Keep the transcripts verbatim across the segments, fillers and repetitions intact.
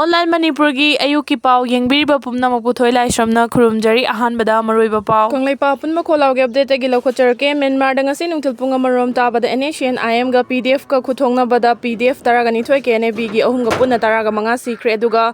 Online ꯃꯅꯤꯄꯨꯔꯒꯤ ꯑꯌꯨꯛꯀꯤ ꯄꯥꯎ ꯌꯦꯡꯕꯤꯔꯤꯕ ꯄꯨꯝꯅꯃꯛꯄꯨ ꯊꯣꯏ ꯂꯥꯏꯁ꯭ꯔꯝꯅ ꯈꯨꯔꯨꯝꯖꯔꯤ꯫ ꯑꯍꯥꯟꯕꯗ ꯃꯔꯨꯑꯣꯏꯕ ꯄꯥꯎ꯫ ꯀꯪꯂꯩꯄꯥꯛ ꯑꯄꯨꯟꯕ ꯈꯣꯜꯂꯥꯎꯒꯤ ꯑꯞꯗꯦꯠꯇꯒꯤ ꯂꯧꯈꯠꯆꯔꯛꯀꯦ꯫ ꯃ꯭ꯌꯥꯟꯃꯥꯔꯗ ꯉꯁꯤ ꯅꯨꯡꯊꯤꯜ ꯄꯨꯡ ꯑꯃꯔꯣꯝ ꯇꯥꯕꯗ NSCN-IMꯒ PDFꯀ ꯈꯨꯠꯊꯣꯛꯅꯕꯗ PDF ꯇꯔꯥꯒ ꯅꯤꯊꯣꯏ, KNABꯒꯤ ꯑꯍꯨꯝꯒ ꯄꯨꯟꯅ ꯇꯔꯥꯒ ꯃꯉꯥ ꯁꯤꯈ꯭ꯔꯦ, ꯑꯗꯨꯒ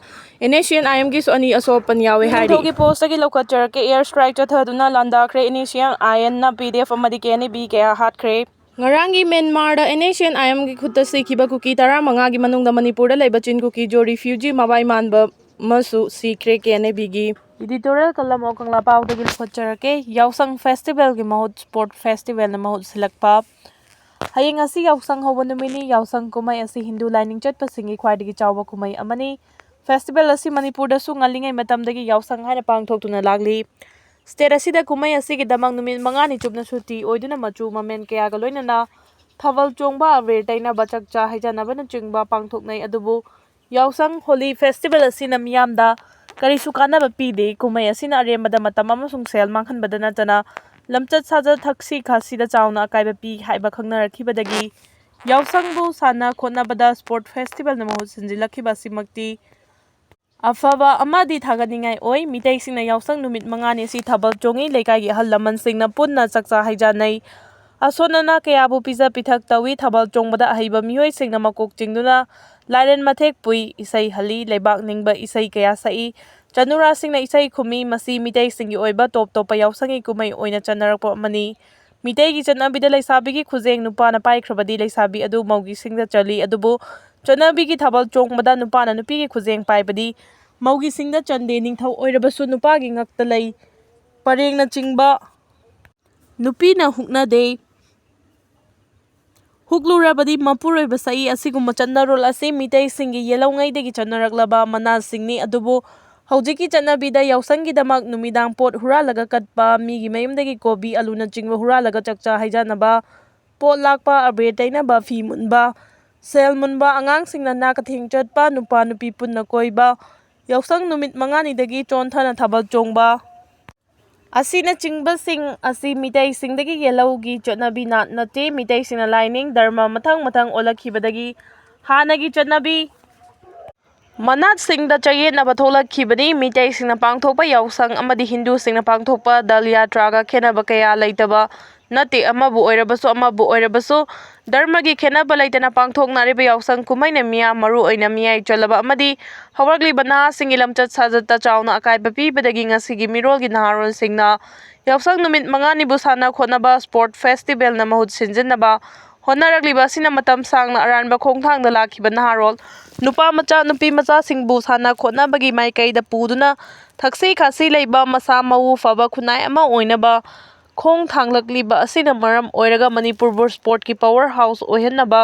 NSCN-IMꯒꯤꯁꯨ ꯑꯅꯤ ꯑꯁꯣꯛꯄꯟ ꯌꯥꯎꯋꯦ ꯍꯥꯏꯔꯤ꯫ ꯅꯤꯡꯊꯧꯒꯤ ꯄꯣꯁꯇꯒꯤ ꯂꯧꯈꯠꯆꯔꯛꯀꯦ꯫ Air strike ꯆꯠꯊꯗꯨꯅ ꯂꯥꯟꯗꯥꯈ꯭ꯔꯦ꯫ NSCN-IMꯅ PDF ꯑꯃꯗꯤ KNAB ꯀꯌꯥ ꯍꯥꯠꯈ꯭ꯔꯦ꯫ ꯉꯔꯥꯡꯒꯤ ꯃ꯭ꯌꯥꯟꯃꯥꯔꯗ NSCN-IMꯒꯤ ꯈꯨꯠꯇ ꯁꯤꯈꯤꯕ ꯀꯨꯀꯤ ꯇꯔꯥꯃꯉꯥꯒꯤ ꯃꯅꯨꯡꯗ ꯃꯅꯤꯄꯨꯔꯗ ꯂꯩꯕ ꯆꯤꯟ ꯀꯨꯀꯤ ꯖꯣ ꯔꯤꯐ꯭ꯌꯨꯖꯤ ꯃꯕꯥꯏ ꯃꯥꯟꯕ ꯑꯃꯁꯨ ꯁꯤꯈ꯭ꯔꯦ, KNABꯒꯤ꯫ Editorial column ꯑꯣ ꯀꯪꯂꯥ ꯄꯥꯎꯗꯒꯤ ꯂꯧꯈꯠꯆꯔꯛꯀꯦ꯫ ꯌꯥꯎꯁꯪ festivalꯒꯤ ꯃꯍꯨꯠ sport festivalꯅ ꯃꯍꯨꯠ ꯁꯤꯜꯂꯛꯄ꯫ ꯍꯌꯦꯡ ꯑꯁꯤ ꯌꯥꯎꯁꯪ ꯍꯧꯕ ꯅꯨꯃꯤꯠꯅꯤ꯫ ꯌꯥꯎꯁꯪ ꯀꯨꯝꯍꯩ ꯑꯁꯤ ꯍꯤꯟꯗꯨ ꯂꯥꯏꯅꯤꯡ ꯆꯠꯄꯁꯤꯡꯒꯤ ꯈ꯭ꯋꯥꯏꯗꯒꯤ ꯆꯥꯎꯕ ꯀꯨꯝꯍꯩ ꯑꯃꯅꯤ꯫ Festival ꯑꯁꯤ ꯃꯅꯤꯄꯨꯔꯗꯁꯨ ꯉꯜꯂꯤꯉꯩ ꯃꯇꯝꯗꯒꯤ ꯌꯥꯎꯁꯪ ꯍꯥꯏꯅ ꯄꯥꯡꯊꯣꯛꯇꯨꯅ ꯂꯥꯛꯂꯤ꯫ State ꯑꯁꯤꯗ ꯀꯨꯝꯍꯩ ꯑꯁꯤꯒꯤꯗꯃꯛ ꯅꯨꯃꯤꯠ ꯃꯉꯥꯅꯤ ꯆꯨꯞꯅ ꯁꯨꯇꯤ ꯑꯣꯏꯗꯨꯅ ꯃꯆꯨ ꯃꯃꯦꯟ ꯀꯌꯥꯒ ꯂꯣꯏꯅꯅ ꯊꯥꯕꯜ ꯆꯣꯡꯕ, ꯑꯕꯦꯔ ꯇꯩꯅꯕ, ꯆꯥꯛꯆꯥ ꯍꯩꯖꯥꯟꯅꯕꯅꯆꯤꯡꯕ ꯄꯥꯡꯊꯣꯛꯅꯩ꯫ ꯑꯗꯨꯕꯨ ꯌꯥꯎꯁꯪ ꯍꯣꯂꯤ festival ꯑꯁꯤꯅ ꯃꯤꯌꯥꯝꯗ ꯀꯔꯤꯁꯨ ꯀꯥꯟꯅꯕ ꯄꯤꯗꯦ꯫ ꯀꯨꯝꯍꯩ ꯑꯁꯤꯅ ꯑꯔꯦꯝꯕꯗ ꯃꯇꯝ ꯑꯃꯁꯨꯡ ꯁꯦꯜ ꯃꯥꯡꯍꯟꯕꯗ ꯅꯠꯇꯅ ꯂꯝꯆꯠ ꯁꯥꯖꯠ ꯊꯛꯁꯤ ꯈꯥꯁꯤꯗ ꯆꯥꯎꯅ ꯑꯀꯥꯏꯕ ꯄꯤ ꯍꯥꯏꯕ ꯈꯪꯅꯔꯛꯈꯤꯕꯗꯒꯤ ꯌꯥꯎꯁꯪꯕꯨ ꯁꯥꯟꯅ ꯈꯣꯠꯅꯕꯗ sport festivalꯅ ꯃꯍꯨꯠ ꯁꯤꯟꯖꯤꯜꯂꯛꯈꯤꯕ ꯑꯁꯤꯃꯛꯇꯤ ꯑꯐꯕ ꯑꯃꯗꯤ ꯊꯥꯒꯠꯅꯤꯡꯉꯥꯏ ꯑꯣꯏ꯫ ꯃꯤꯇꯩꯁꯤꯡꯅ ꯌꯥꯎꯁꯪ ꯅꯨꯃꯤꯠ ꯃꯉꯥꯅꯤ ꯑꯁꯤ ꯊꯥꯕꯜ ꯆꯣꯡꯉꯤ꯫ ꯂꯩꯀꯥꯏꯒꯤ ꯑꯍꯜ ꯂꯃꯟꯁꯤꯡꯅ ꯄꯨꯟꯅ ꯆꯥꯛꯆꯥ ꯍꯩꯖꯥꯟꯅꯩ꯫ ꯑꯁꯣꯟ ꯑꯅꯥ ꯀꯌꯥꯕꯨ ꯄꯤꯖ ꯄꯤꯊꯛ ꯇꯧꯏ꯫ ꯊꯥꯕꯜ ꯆꯣꯡꯕꯗ ꯑꯍꯩꯕ ꯃꯤꯑꯣꯏꯁꯤꯡꯅ ꯃꯀꯣꯛ ꯆꯤꯡꯗꯨꯅ ꯂꯥꯏꯔꯦꯟ ꯃꯊꯦꯛ ꯄꯨꯏ, ꯏꯁꯩ ꯍꯜꯂꯤ, ꯂꯩꯕꯥꯛ ꯅꯤꯡꯕ ꯏꯁꯩ ꯀꯌꯥ ꯁꯛꯏ꯫ ꯆꯅꯨꯔꯥꯁꯤꯡꯅ ꯏꯁꯩ ꯈꯨꯝꯃꯤ꯫ ꯃꯁꯤ ꯃꯤꯇꯩꯁꯤꯡꯒꯤ ꯑꯣꯏꯕ ꯇꯣꯞ ꯇꯣꯞꯄ ꯌꯥꯎꯁꯪꯒꯤ ꯀꯨꯝꯍꯩ ꯑꯣꯏꯅ ꯆꯠꯅꯔꯛꯄ ꯑꯃꯅꯤ꯫ ꯃꯤꯇꯩꯒꯤ ꯆꯠꯅꯕꯤꯗ ꯂꯩꯁꯥꯕꯤꯒꯤ ꯈꯨꯖꯦꯡ ꯅꯨꯄꯥꯅ ꯄꯥꯏꯈ꯭ꯔꯕꯗꯤ ꯂꯩꯁꯥꯕꯤ ꯑꯗꯨ ꯃꯧꯒꯤꯁꯤꯡꯗ ꯆꯜꯂꯤ꯫ ꯑꯗꯨꯕꯨ ꯆꯠꯅꯕꯤꯒꯤ ꯊꯥꯕꯜ ꯆꯣꯡꯕꯗ ꯅꯨꯄꯥꯅ ꯅꯨꯄꯤꯒꯤ ꯈꯨꯖꯦꯡ ꯄꯥꯏꯕꯗꯤ ꯃꯧꯒꯤꯁꯤꯡꯗ ꯆꯟꯗꯦ꯫ ꯅꯤꯡꯊꯧ ꯑꯣꯏꯔꯕꯁꯨ ꯅꯨꯄꯥꯒꯤ ꯉꯛꯇ ꯂꯩ꯫ ꯄꯔꯦꯡꯅꯆꯤꯡꯕ ꯅꯨꯄꯤꯅ ꯍꯨꯛꯅꯗꯦ꯫ ꯍꯨꯛꯂꯨꯔꯕꯗꯤ ꯃꯄꯨꯔꯣꯏꯕ ꯁꯛꯏ꯫ ꯑꯁꯤꯒꯨꯝꯕ ꯆꯠꯅꯔꯣꯜ ꯑꯁꯤ ꯃꯤꯇꯩꯁꯤꯡꯒꯤ ꯌꯦꯜꯍꯧꯉꯩꯗꯒꯤ ꯆꯠꯅꯔꯛꯂꯕ ꯃꯅꯥꯁꯤꯡꯅꯤ꯫ ꯑꯗꯨꯕꯨ ꯍꯧꯖꯤꯛꯀꯤ ꯆꯠꯅꯕꯤꯗ ꯌꯥꯎꯁꯪꯒꯤꯗꯃꯛ ꯅꯨꯃꯤꯗꯥꯡ ꯄꯣꯠ ꯍꯨꯔꯥꯜꯂꯒ ꯀꯠꯄ, ꯃꯤꯒꯤ ꯃꯌꯨꯝꯗꯒꯤ ꯀꯣꯕꯤ, ꯑꯂꯨꯅꯆꯤꯡꯕ ꯍꯨꯔꯥꯜꯂꯒ ꯆꯥꯛꯆꯥ ꯍꯩꯖꯥꯟꯅꯕ, ꯄꯣꯠ ꯂꯥꯛꯄ, ꯑꯕꯦꯔ ꯇꯩꯅꯕ, ꯐꯤ ꯃꯨꯟꯕ, ꯁꯦꯜ ꯃꯨꯟꯕ, ꯑꯉꯥꯡꯁꯤꯡꯅ ꯅꯥ ꯀꯩꯊꯦꯡ ꯆꯠꯄ, ꯅꯨꯄꯥ ꯅꯨꯄꯤ ꯄꯨꯟꯅ ꯀꯣꯏꯕ, ꯌꯥꯎꯁꯪ ꯅꯨꯃꯤꯠ ꯃꯉꯥꯅꯤꯗꯒꯤ ꯆꯣꯟꯊꯅ ꯊꯥꯕꯜ ꯆꯣꯡꯕ ꯑꯁꯤꯅꯆꯤꯡꯕꯁꯤꯡ ꯑꯁꯤ ꯃꯤꯇꯩꯁꯤꯡꯗꯒꯤ ꯌꯦꯜꯍꯧꯒꯤ ꯆꯠꯅꯕꯤ ꯅꯥꯠ ꯅꯠꯇꯦ꯫ ꯃꯤꯇꯩꯁꯤꯡꯅ ꯂꯥꯏꯅꯤꯡ ꯙꯔꯃ ꯃꯊꯪ ꯃꯊꯪ ꯑꯣꯜꯂꯛꯈꯤꯕꯗꯒꯤ ꯍꯥꯟꯅꯒꯤ ꯆꯠꯅꯕꯤ ꯃꯅꯥꯠꯁꯤꯡꯗ ꯆꯌꯦꯠꯅꯕ ꯊꯣꯛꯂꯛꯈꯤꯕꯅꯤ꯫ ꯃꯤꯇꯩꯁꯤꯡꯅ ꯄꯥꯡꯊꯣꯛꯄ ꯌꯥꯎꯁꯪ ꯑꯃꯗꯤ ꯍꯤꯟꯗꯨꯁꯤꯡꯅ ꯄꯥꯡꯊꯣꯛꯄ ꯗꯜ ꯌꯥꯇ꯭ꯔꯥꯒ ꯈꯦꯠꯅꯕ ꯀꯌꯥ ꯂꯩꯇꯕ ꯅꯠꯇꯦ꯫ ꯑꯃꯕꯨ ꯑꯣꯏꯔꯕꯁꯨ, ꯑꯃꯕꯨ ꯑꯣꯏꯔꯕꯁꯨ, ꯙꯔꯃꯒꯤ ꯈꯦꯠꯅꯕ ꯂꯩꯇꯅ ꯄꯥꯡꯊꯣꯛꯅꯔꯤꯕ ꯌꯥꯎꯁꯪ ꯀꯨꯝꯍꯩꯅ ꯃꯤꯌꯥꯝ, ꯃꯔꯨ ꯑꯣꯏꯅ ꯃꯤꯌꯥꯏ ꯆꯜꯂꯕ ꯑꯃꯗꯤ ꯍꯧꯔꯛꯂꯤꯕ ꯅꯍꯥꯁꯤꯡꯒꯤ ꯂꯝꯆꯠ ꯁꯥꯖꯠꯇ ꯆꯥꯎꯅ ꯑꯀꯥꯏꯕ ꯄꯤꯕꯗꯒꯤ ꯉꯁꯤꯒꯤ ꯃꯤꯔꯣꯜꯒꯤ ꯅꯍꯥꯔꯣꯜꯁꯤꯡꯅ ꯌꯥꯎꯁꯪ ꯅꯨꯃꯤꯠ ꯃꯉꯥꯅꯤꯕꯨ ꯁꯥꯟꯅ ꯈꯣꯠꯅꯕ ꯁ꯭ꯄꯣꯔꯠ ꯐꯦꯁꯇꯤꯚꯦꯜꯅ ꯃꯍꯨꯠ ꯁꯤꯟꯖꯤꯟꯅꯕ ꯍꯣꯠꯅꯔꯛꯂꯤꯕ ꯑꯁꯤꯅ ꯃꯇꯝ ꯁꯥꯡꯅ ꯑꯔꯥꯟꯕ ꯈꯣꯡꯊꯥꯡꯗ ꯂꯥꯛꯈꯤꯕ ꯅꯍꯥꯔꯣꯜ ꯅꯨꯄꯥ ꯃꯆꯥ, ꯅꯨꯄꯤ ꯃꯆꯥꯁꯤꯡꯕꯨ ꯁꯥꯟꯅ ꯈꯣꯠꯅꯕꯒꯤ ꯃꯥꯏꯀꯩꯗ ꯄꯨꯗꯨꯅ ꯊꯛꯁꯤ ꯈꯥꯁꯤ ꯂꯩꯕ, ꯃꯁꯥ ꯃꯎ ꯐꯕ ꯈꯨꯟꯅꯥꯏ ꯑꯃ ꯑꯣꯏꯅꯕ ꯈꯣꯡ ꯊꯥꯡꯂꯛꯂꯤꯕ ꯑꯁꯤꯅ ꯃꯔꯝ ꯑꯣꯏꯔꯒ ꯃꯅꯤꯄꯨꯔꯕꯨ ꯁ꯭ꯄꯣꯔꯠꯀꯤ ꯄꯥꯋꯔ ꯍꯥꯎꯁ ꯑꯣꯏꯍꯟꯅꯕ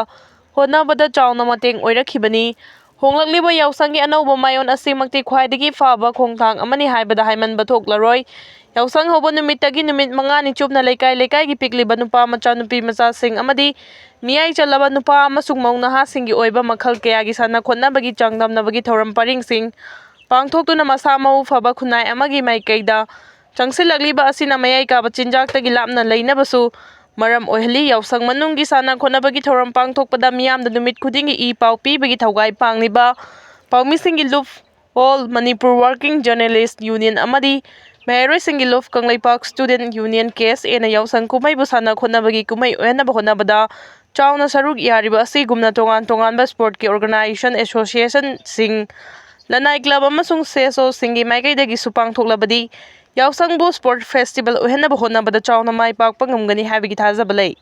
ꯍꯣꯠꯅꯕꯗ ꯆꯥꯎꯅ ꯃꯇꯦꯡ ꯑꯣꯏꯔꯛꯈꯤꯕꯅꯤ꯫ ꯍꯣꯡꯂꯛꯂꯤꯕ ꯌꯥꯎꯁꯪꯒꯤ ꯑꯅꯧꯕ ꯃꯥꯏꯑꯣꯟ ꯑꯁꯤꯃꯛꯇꯤ ꯈ꯭ꯋꯥꯏꯗꯒꯤ ꯐꯕ ꯈꯣꯡꯊꯥꯡ ꯑꯃꯅꯤ ꯍꯥꯏꯕꯗ ꯍꯥꯏꯃꯟꯕ ꯊꯣꯛꯂꯔꯣꯏ꯫ ꯌꯥꯎꯁꯪ ꯍꯧꯕ ꯅꯨꯃꯤꯠꯇꯒꯤ ꯅꯨꯃꯤꯠ ꯃꯉꯥꯅꯤ ꯆꯨꯞꯅ ꯂꯩꯀꯥꯏ ꯂꯩꯀꯥꯏꯒꯤ ꯄꯤꯛꯂꯤꯕ ꯅꯨꯄꯥ ꯃꯆꯥ, ꯅꯨꯄꯤ ꯃꯆꯥꯁꯤꯡ ꯑꯃꯗꯤ ꯃꯤꯌꯥꯏ ꯆꯜꯂꯕ ꯅꯨꯄꯥ ꯑꯃꯁꯨꯡ ꯃꯧ ꯅꯍꯥꯁꯤꯡꯒꯤ ꯑꯣꯏꯕ ꯃꯈꯜ ꯀꯌꯥꯒꯤ ꯁꯥꯟꯅ ꯈꯣꯠꯅꯕꯒꯤ ꯆꯥꯡꯗꯝꯅꯕꯒꯤ ꯊꯧꯔꯝ ꯄꯔꯤꯡꯁꯤꯡ ꯄꯥꯡꯊꯣꯛꯇꯨꯅ ꯃꯁꯥ ꯃꯎ ꯐꯕ ꯈꯨꯟꯅꯥꯏ ꯑꯃꯒꯤ ꯃꯥꯏꯀꯩꯗ ꯆꯪꯁꯤꯜꯂꯛꯂꯤꯕ ꯑꯁꯤꯅ ꯃꯌꯥꯏ ꯀꯥꯕ ꯆꯤꯟꯖꯥꯛꯇꯒꯤ ꯂꯥꯞꯅ ꯂꯩꯅꯕꯁꯨ ꯃꯔꯝ ꯑꯣꯏꯍꯜꯂꯤ꯫ ꯌꯥꯎꯁꯪ ꯃꯅꯨꯡꯒꯤ ꯁꯥꯟꯅ ꯈꯣꯠꯅꯕꯒꯤ ꯊꯧꯔꯝ ꯄꯥꯡꯊꯣꯛꯄꯗ ꯃꯤꯌꯥꯝꯗ ꯅꯨꯃꯤꯠ ꯈꯨꯗꯤꯡꯒꯤ ꯏ ꯄꯥꯎ ꯄꯤꯕꯒꯤ ꯊꯧꯒꯥꯏ ꯄꯥꯡꯂꯤꯕ ꯄꯥꯎꯃꯤꯁꯤꯡꯒꯤ ꯂꯨꯞ, all Manipur working journalists union ꯑꯃꯗꯤ ꯃꯍꯩꯔꯣꯏꯁꯤꯡꯒꯤ ꯂꯨꯞ ꯀꯪꯂꯩꯄꯥꯛ ꯁ꯭ꯇꯨꯗꯦꯟꯠ ꯌꯨꯅꯤꯌꯟ, ꯀꯦ ꯑꯦꯁ ꯑꯦꯅ ꯌꯥꯎꯁꯪ ꯀꯨꯝꯍꯩꯕꯨ ꯁꯥꯟꯅ ꯈꯣꯠꯅꯕꯒꯤ ꯀꯨꯝꯍꯩ ꯑꯣꯏꯍꯟꯅꯕ ꯍꯣꯠꯅꯕꯗ ꯆꯥꯎꯅ ꯁꯔꯨꯛ ꯌꯥꯔꯤꯕ ꯑꯁꯤꯒꯨꯝꯅ ꯇꯣꯉꯥꯟ ꯇꯣꯉꯥꯟꯕ ꯁ꯭ꯄꯣꯔꯠꯀꯤ ꯑꯣꯔꯒꯅꯥꯏꯖꯦꯁꯟ, ꯑꯦꯁꯣꯁꯤꯌꯦꯁꯟꯁꯤꯡ, ꯂꯅꯥꯏ ꯀ꯭ꯂꯕ ꯑꯃꯁꯨꯡ ꯁꯦꯁꯣꯁꯤꯡꯒꯤ ꯃꯥꯏꯀꯩꯗꯒꯤꯁꯨ ꯄꯥꯡꯊꯣꯛꯂꯕꯗꯤ ꯌꯥꯎꯁꯪꯕꯨ ꯁ꯭ꯄꯣꯔꯠ ꯐꯦꯁꯇꯤꯚꯦꯜ ꯑꯣꯏꯍꯟꯅꯕ ꯍꯣꯠꯅꯕꯗ ꯆꯥꯎꯅ ꯃꯥꯏ ꯄꯥꯛꯄ ꯉꯝꯒꯅꯤ ꯍꯥꯏꯕꯒꯤ ꯊꯥꯖꯕ ꯂꯩ꯫